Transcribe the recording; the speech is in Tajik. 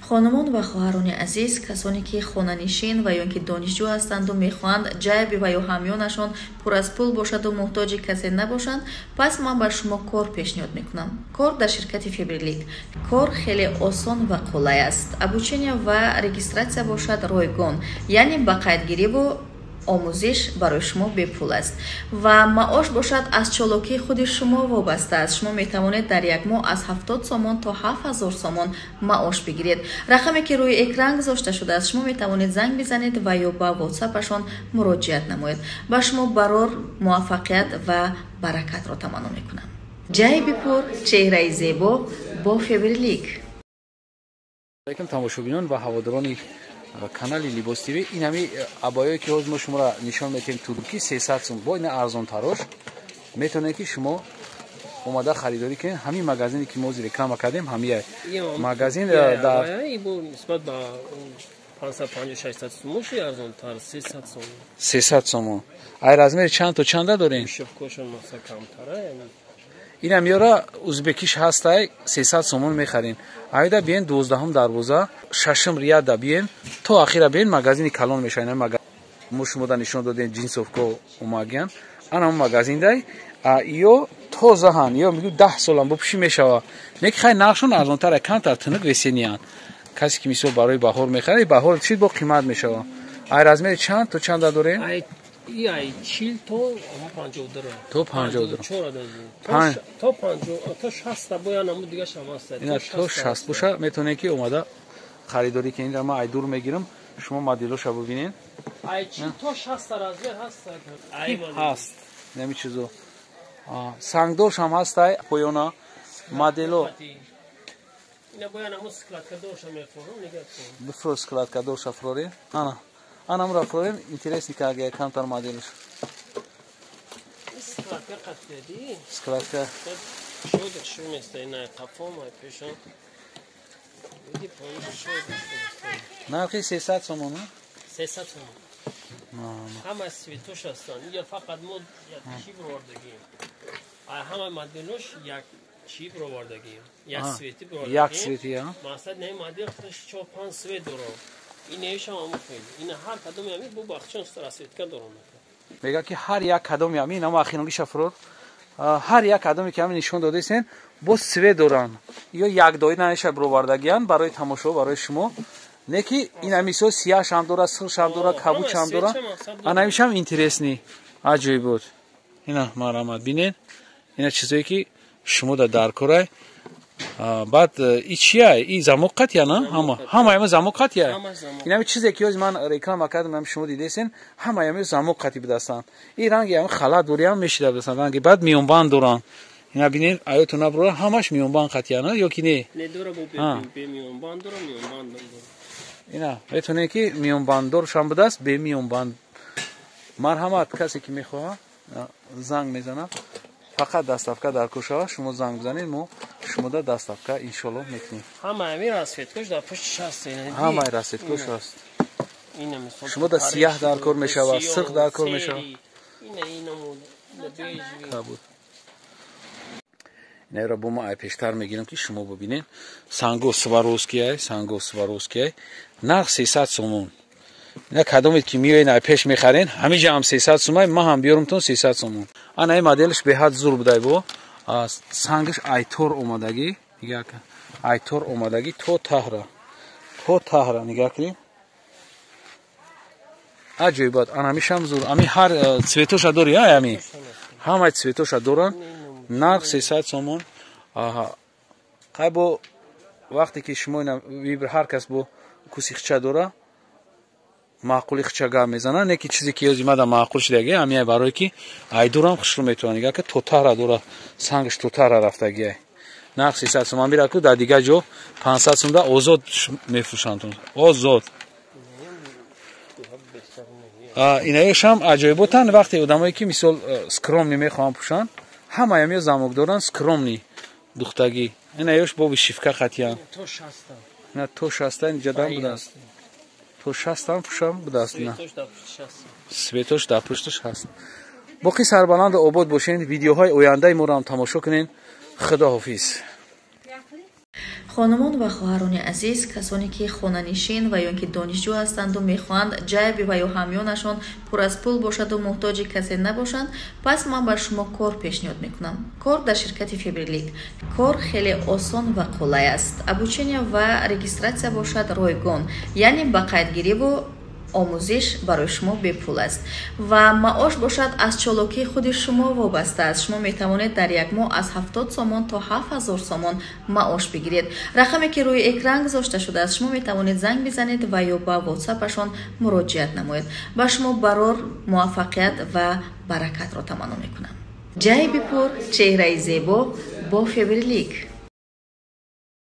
Хонумон ва хоҳарони азиз, касоне ки хонанишин ва ё ки донишҷӯ ҳастанду мехоҳанд ҷайби ва ё ҳамёнашон пур аз пул бошаду муҳтоҷи касе набошанд, пас ман ба шумо кор пешниҳод мекунам. Кор дар ширкати Фаберлик. Кор хеле осон ва қулай аст. Обучение ва регистрация бошад ройгон, яъне ба қайдгириву омӯзиш барои шумо бепул аст ва маош бошад аз чолокии худи шумо вобаста аст. Шумо метавонед дар як моҳ аз 70 сомон то 7000 сомон маош бигиред. Рақаме ки рӯи экран гузошта шудааст, шумо метавонед занг бизанед ва ё ба ватсапашон муроҷиат намоед. Ба шумо барор, муваффақият ва баракатро таманно мекунам. Ҷайби пур, чеҳраи зебо бо Фаберлик. Алейкум, тамошобинон ва ҳаводорони канали Либос ТВ. Ин ҳами абоёе ки ҳозир мо шуморо нишон медиҳем, туркӣ, 300 сум. Бо ина арзонтарош метавонед, ки шумо омада харидорӣ кунед. Ҳамин магазине ки мо ҳозир реклама кардем, ҳамия магазин дар нисбат ба 550, 600 сумоши арзонтар, 300 сум. 300 сомон. Ай размери чанд то чанда дорем? Шифкошон маса камтара, яъне. Инам ёра узбекиш ҳастай, 300 сомон мехарем. Айда биен, 12-ум дарвоза, шашум ряда биен, то ахира биен, магазини калон мешава. Ина магазин мо шумода нишон додем, джинсовко омагиян. Ана магазин дай, ё тозаҳан, ё мегӯ 10 солам бупӯшӣ мешава. Не ки хай, нархшон арзонтар, камтар тунук, весенний-ан. Касе ки мисол барои баҳор мехарад, баҳор чиз бо қимат мешава. Ай размери чанд то чанда дорем? Ай 40 то 52. То 52. То 50, то 60 боя намуд дига шам аст. Ина то 60 боша, метавонед, ки омада харидорӣ кунед. Ма ай дур мегирам, шумо моделоша бубинед. Ай 40 то 60 размер ҳаст. Ҳаст нами чизо, сангдоршам ҳастай, поёна модело. Ина боя намуд складкадорша мефурам, нига кун. Бифур, складкадорша фурорем. Ана, анамра фурорем, интересный кага камтар моделш. Складка қатди. Складка. Шуд шу места, ина қафо май пешон. Иди поён, шуд. Нархи 300 сомон? 300 сомон. Ҳама цветош ҳастанд. Инҷа фақат мо як чӣ бировардагим. Ҳама моделош як чӣ бировардагим. Як цвети бировардагим. Як цвети, а? Мақсад не, модел худаш чор панҷ цвет дорад. Инешам ҳамон хел. Ина ҳар кадоми ҳамин бо бахчон расцветка дорам. Мега, ки ҳар як кадоми ҳамин, ама ахиноги шафрор, ҳар як кадоме ки ҳамин нишон додесен, боз цвет доранд. Ё як дои наеша бировардагиян барои тамошо, барои шумо. Не ки ин ҳамисо сияшам дора, суршам дора, кабучам дора. Анамишам интересный, аҷоиб буд. Ина марҳамат, бинед. Ина чизое ки шумо да даркорай. Баъд и чия? И замок қатия, на? Ҳама ҳама ама замок қатия. Инами чизе ки ҳози ман реклама кардам, ҳами шумо дидесен, ҳама ами замок қати будастанд. И ранги ами халат дориам мешида будастанд. Ранги баъд миёнбанд доранд. Ина бинед, аёту наброра, ҳамаш миёнбанд қатия, на? Ё ки не? Не, дора, бо бе миёнбанд дора, миёнбанд дора. Ина метавонед, ки миёнбанддоршам будааст, бе миёнбанд. Марҳамат, касе ки мехоҳад, занг мезанад. Фақат доставка дар кор шава, шумо занг бизанед, мо шумода доставка иншоллоҳ мекунем. Ҳама ҳамин расцветкош дар пушти шаст. Ҳамаи расцветкош ҳаст. Шумо да сияҳ дар кор мешавад, сирх дар кор мешавад. Кабуд. Инайро бо ма ай пештар мегирам, ки шумо бибинед. Санго Сваровскиай, санго Сваровскиай. Нарх 300 сомон. Ина кадомед ки миёен, ай пеш мехарен, ҳамиҷа ҳам 300 сомай, ма ҳам биёрумтон 300 сомон. Ана ин моделш беҳад зур будай, бо сангаш айтор омадагӣ, нигаҳ кун. Айтор омадагӣ то таҳра. То таҳра нигаҳ кунед. Аҷоибот, ана ҳамишам зур. Ами ҳар цветоша дори, ай ами. Ҳамаи цветоша доранд. Нарх 300 сомон. Аҳа. Қай бо вақте ки шумо ина ҳар кас бо кусихча дора, маъқули хича гап мезанад, не ки чизе ки ёзи мада маъқул шудаги, ҳамияй, барое ки айдурам хушрӯ метавонад. Нигаҳ ки то таҳра дора, сангаш то таҳра рафтагиай. Нарх 300 сомон. Бира ку, дар дигар ҷо 500 сомда озод мефурӯшанд, озод. Инаёшам аҷоиботанд. Вақте одамое ки мисол скромный мехоҳанд пӯшанд, ҳамаям ё замок доранд, скромный духтагӣ. Инаёш бо вышивка қатиян. Ина то 60 инҷадан будааст, то 60-ам пӯшам будааст. Ина цветош дар пушташ ҳаст. Боқӣ сарбаланду обод бошед, видеоҳои ояндаи моро ҳам тамошо кунед. Худоҳофиз. Хонумон ва хоҳарони азиз, касоне ки хонанишин ва ё ин ки донишҷӯ ҳастанду мехоҳанд ҷайби ва ё ҳамёнашон пур аз пул бошаду муҳтоҷи касе набошанд, пас ман ба шумо кор пешниҳод мекунам. Кор дар ширкати Фаберлик. Кор хеле осон ва қулай аст. Обучение ва регистрация бошад ройгон, яъне ба қайдгириву омӯзиш барои шумо бепул аст ва маош бошад аз чолокии худи шумо вобаста аст. Шумо метавонед дар як моҳ аз 70 сомон то 7000 сомон маош бигиред. Рақаме ки рӯи экран гузошта шудааст, шумо метавонед занг бизанед ва ё ба ватсапашон муроҷиат намоед. Ба шумо барор, муваффақият ва баракатро таманно мекунам. Ҷайби пур, чеҳраи зебо бо Фаберлик.